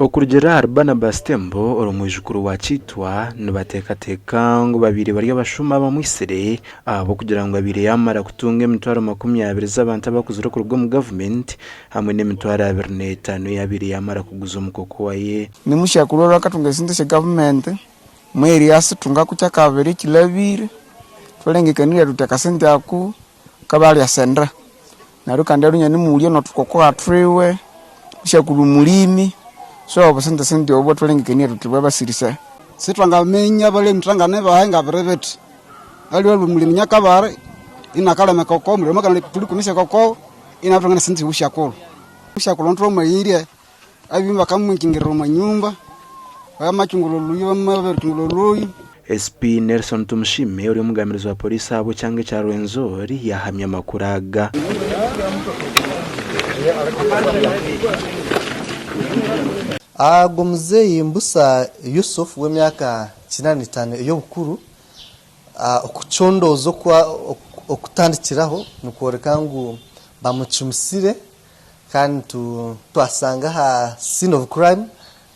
Okurugiirira ahari Barnabas Tembo ori omwijukuru wa Kitwa, nibateekateeka ngu babaire bari abashuma abamwitsire ahabw'okugira ngu abaire yaamara kutunga emitwaro 20 z'abantu abakuzire okuruga omu gavumenti hamwe n'emitwaro 25 ei abaire yaamara kuguza omukokowa ye. Nimushakuru oru akatunga esente sha gavumenti mweri yasitunga ku kyakabiri ekilabire twalengekanirya tuti akasente ako kabarya sendera Neryo kandi arunya nimulya notukokoha twiwe, mushakuru mulimi, so obusente sente obu bwatwalengekania tuti bwabasirisa. Sithwangaminya abalimi thwangane bahi ngabiri bithi, aliwe alwe mulimi nyakabari inakalima ekokowa omulimi akalima thulikumisa ekokowa inathunga nesente syobusyakulu. Omusyakulu thwamughirye Abaibhi bakamwikingirira omu nyumba, bamachungura oluyi bamabirichungura oluyi. SP Nelson Tumushime ori omugambirizi wa Pooriisi ahabw'ekyanga ekya Rwenzori yaahamya amakuru aga. Ogwo muzeeyi Mbusa Yusuf w'emyaka 85 ey'obukuru, okucondooza okutandikiraho nikworeka ngu bamucumisire Kandi twasanga aha scene of crime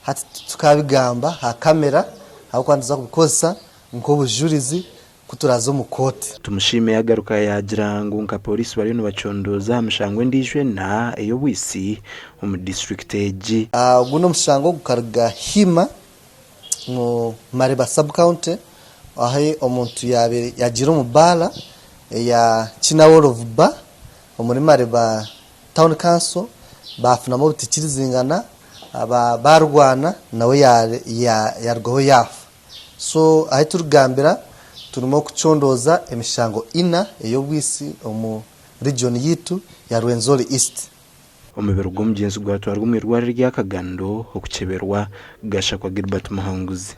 hati titukabigamba aha camera ahabw'okuba nituza kubikozesa nk'obujurizi ku turaaze omu kooti. Tumusiime yagaruka yaagira ngu nka pooriisi bariyo nibacondooza aha mishango endiijo ena ey'obwitsi omu disiturikiti egi. Ogu n'omushango gukaruga Hima omu Mariba sub-county ahu omuntu yaabaire yagiire omu baara eya Kinawolovu bar Omuri Mariba Town Council baafunamu obutikirizingana baarwana nawe yaarugaho yaafa. So ahu turikugambira turimu kucondooza emishango ina ey'obwitsi omu region yaitu ya Rwenzori East. Omubiri gw'omugyenzi gwatwarwa omu irwariro erya Kagando okukyeberwa, Gashakwa Gilbert Muhanguzi.